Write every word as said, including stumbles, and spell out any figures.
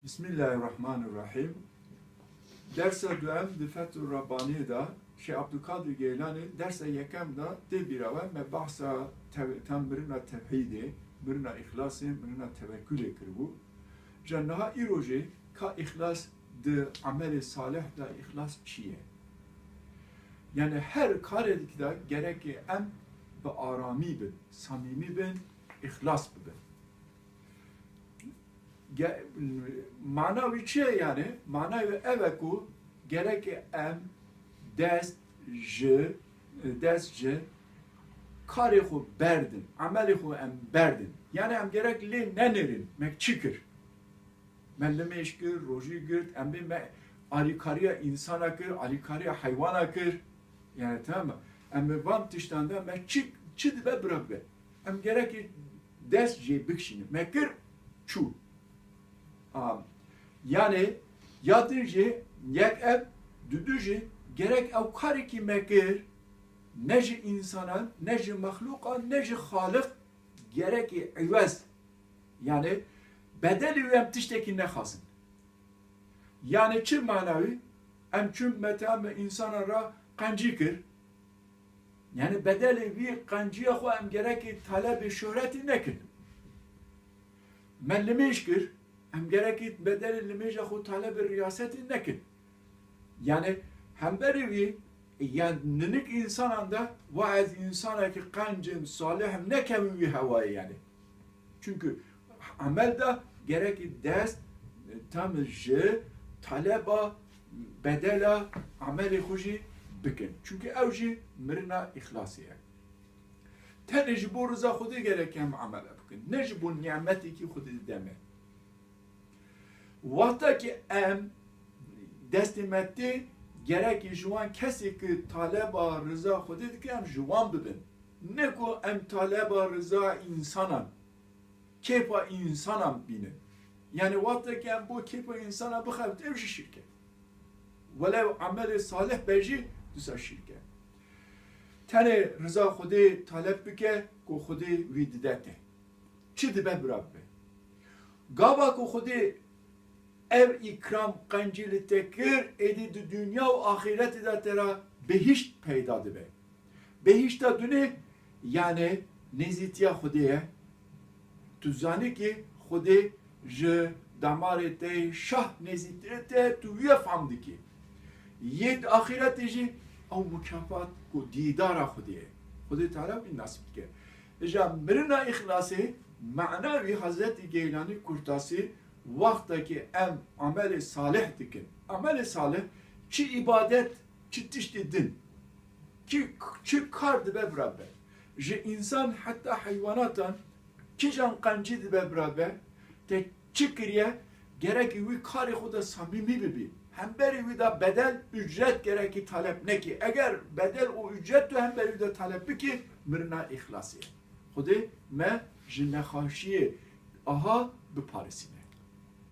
Bismillahirrahmanirrahim. Dersa duem di Fethur Rabbaniyê de Şêx Abdulkadir Geylanê dersa yekem de tê bîra we me bahsa tev-, tam mirina tevhîdê, mirina îxlasê, mirina tevekulê kiribû. Ji niha îro jî ka îxlas di emelê salih de îxlas çi ye? Yani her karê dikî de gerekê em bi aramî bin, samîmî bin, îxlas bibin. Ge-, mana wî çi ye yani? Mana wî ev e ku gerek em dest ji, dest ji karê xwe berdin, emelê xwe em berdin. Yani em gerek lê nenêrin, me çi kir? Me limêj kir, rojî girt, em bê me alîkariya însana kir, alîkariya heywana kir. Yani tamam mı? Em bi van tiştan de me çi, çi dibe bira bibe. Em gerekî dest jê bikişînin. Me kir çû. A, yani ya din jî yek ev, dudu jî gerek ew karekî me kir, ne ji însanan, ne ji mexlûqan, ne ji Xaliq gerekî iwez. Yani bedelî wî em tiştekî nexwazin. Yani çi mana wî? Em çûn me te em însanan ra qencî kir. Yani bedelê vî qenciya xwe em gerekî talebê şohretî nekin. Me limêj kir, em gerekî bedelê limêja xwe talebê riyasetî nekin. Yani hemberî vî, yani ninik însanan de wa ez însanekî qencim, salih im, nekevim wî hewayê yani. Çünkü emel de gerekî dest, e, tam ji taleba, bedela emelê xwe jî bikin. Çünkü ew jî mirina îxlasê ye. Tenê ji bo riza Xwedê gerek em emele bikin. Ne ji bo nimetekî Xwedê dide me. Wexta ki em destê me tê, gerekî ji wan kesê ki taleba riza Xwedê dike, em ji wan bibin. Ne ku em taleba riza însanan, kêfa însanan bînin. Yani wexta ki em bo kêfa însana bixebit, ew jî şirk e. Welew emelê salih be jî, dîsa şirk e. Tenê riza Xwedê taleb bike ku Xwedê wî dide te. Çi dibe bira bibe. Gava ku Xwedê ev îkram qencî li te kir, êdî di dinya û axîretê de te ra bihişt peyda dibe. Bihişta dunê, yani nêzîtiya Xwedê ye. Tu zanî ki Xwedê ji damarê te şah nêzîtirê te, tu wî ye fam dikî. Yê di axîretê jî ew mukafat ku dîdara Xwedê ye. Xwedê Teala wî nasîb dike. Îja mirina îxlasê, mana wî Hezretî Geylanî Kurtasî, wextekî em emelê salih dikin. Emelê salih çi îbadet, çi tiştê din, çi, çi kar dibe bira be. Ji însan heta heywanatan kîjan qencî dibe bira be, te çi kiriye, gerekî wî karê xwe de samîmî bibî. Hemberî wî de bedel, ücret gerekî talep nekî. Eger bedel û ücret tu hemberî wî de talep bikî, mirina îxlasê ye. Xwedê me ji nexweşiyê aha biparêzî.